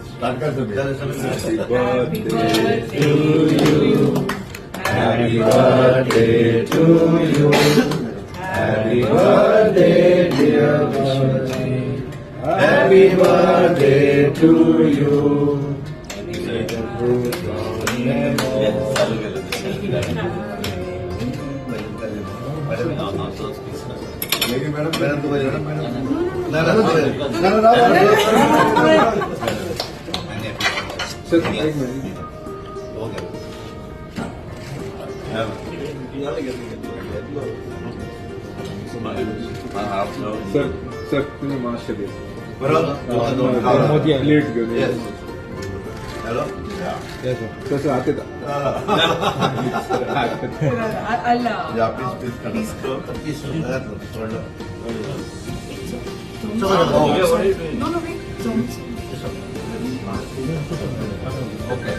Start कर Happy birthday to you. Happy birthday to you. Happy birthday, dear Vishwajit. Happy birthday to you. चालू केलं. Madam, madam, madam, madam. ना. Sir, एक minute. हो Gaya. Sir, sir, तुम्ही mask दे. बरोबर. Plate घेऊन ये. हॅलो. सर, सर, आते. या, please, please. No, wait. Okay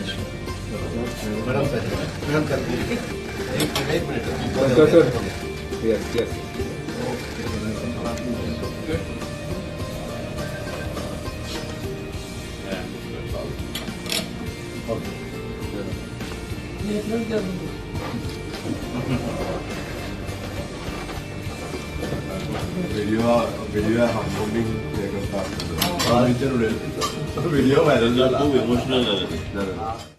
madam, madam, एक एक minute. Sir, sir. Yes yes. Okay. Video video हम हे करता, व्हिडिओ व्हायरल झाला. खूप इमोशनल झालं ते. झालं.